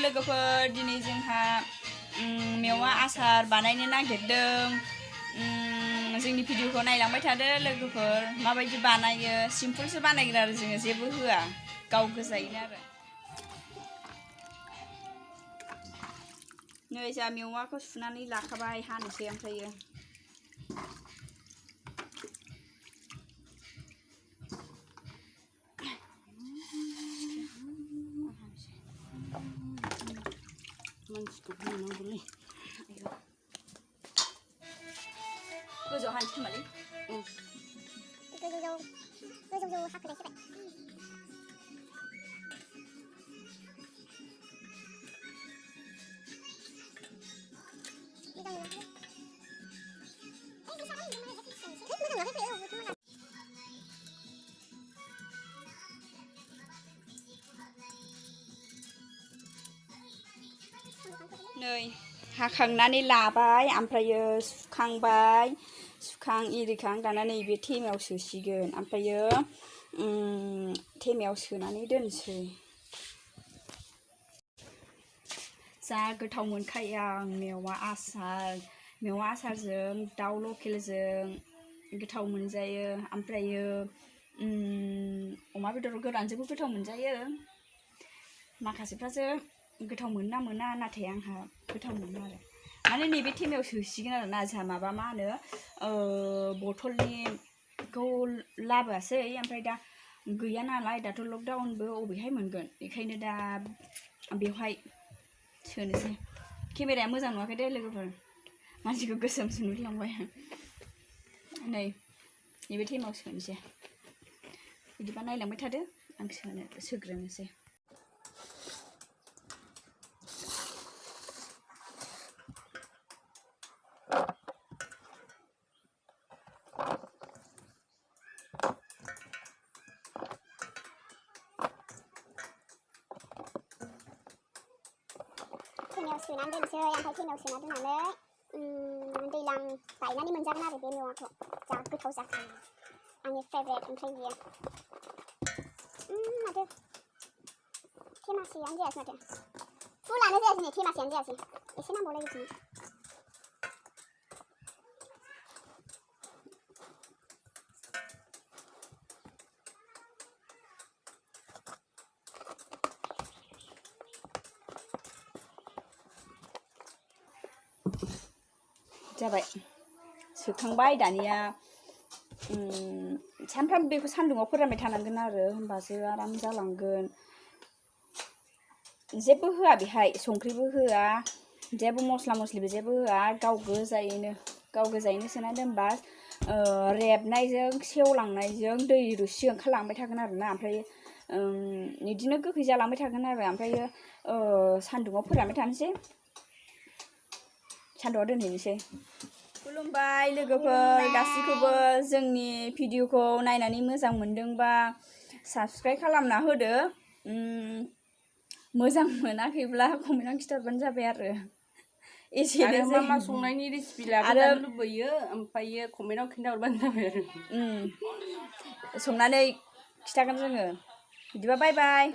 लोगोफोर दिनै जोंहा मेवा आसार बानायनो नागिरदों। जोंनि भिडिअखौ नायलांबाय थादो लोगोफोर माबायदि बानायो सिम्पोलसो बानायगोन आरो जोङो जेबो होआ गाव गोजायैनो आरो नै जा मेवाखौ सुनानै लाखाबाय हानोसै ओमफ्रायो गोजौआव हानोसै खोमालै गोजौ हाखोलायसैबाय नै हाखांनानै लाबाय ओमफ्रायो सुखांबाय सुखां इरिखां दाना नैबे थेमायाव सोसिगोन ओमफ्रायो थेमायाव सोनानै दोनसै जा गोथाव मोनखायो आं मेवा आसारजों दाउ लकेलजों गोथाव मोनजायो ओमफ्रायो अमा बेदर गोरानजोंबो गोथाव मोनजायो माखासेफ्रासो गोथाव मोनो ना मोना नाथाय आंहा गोथाव मोनो आरो माने नैबे थेमायाव सोसिगोन आरो ना जोंहा माबा मा होनो बथलनिखौ लाबोआसै ओमफ्राय दा गैया नालाय दाथ' लकडाउनबो अबेहाय मोनगोन बेखायनो दा बेवहाय सोनोसै केमेराया मोजां नुवाखै दे लोगोफोर मानसिखौ गोसोमसो नुलांबाय नै नैबे थेमायाव सोनोसै बिदिबा नायलांबाय थादो आं सोग्रोनोसै थेमायाव सोनानै दोनसै ओमफ्राय थेमायाव सोना दोननानै दैज्लां गायनानै मोनजागोन आरो बे मेवाखौ जा गोथाव जाखायो आंनि फेभरेट ओमफ्राय बियो माथो थेमासेयानो जायासै माथो फुलानो जायासै नै थेमासेयानो जायासै एसे नांबावलाय बिदिनो जाबाय सोखांबाय दानिया सानफ्रामबो बेखौ सान्दुङाव फोरानबाय थानांगोन आरो होमबासो आराम जालांगोन जेबो होआ बेहाय संख्रिबो होआ जेबो मस्ला मस्लिबो जेबो होआ गाव गोजायैनो सोना दोनबा रेबनायजों सेवलांनायजों दै रोसि ओंखारलांबाय थागोन आरोना ओमफ्राय बिदिनो गोखै जालांबाय थागोन आरो ओमफ्रायो सान्दुङाव फोरानबाय थानोसै सान्दुङाव दोनहैनोसै खुलुमबाय लोगोफोर गासैखौबो जोंनि भिडिअखौ नायनानै मोजां मोनदोंबा साबस्क्राइब खालामना होदो मोजां मोनाखैब्ला कमेन्टआव खिन्थाहरबानो जाबाय आरो एसेनोसै मा संनायनि रेसिपि लानो लुबैयो ओमफ्रायो कमेन्टआव खिन्थाहरबानो जाबाय आरो संनानै खिन्थागोन जोङो बिदिबा बाय बाय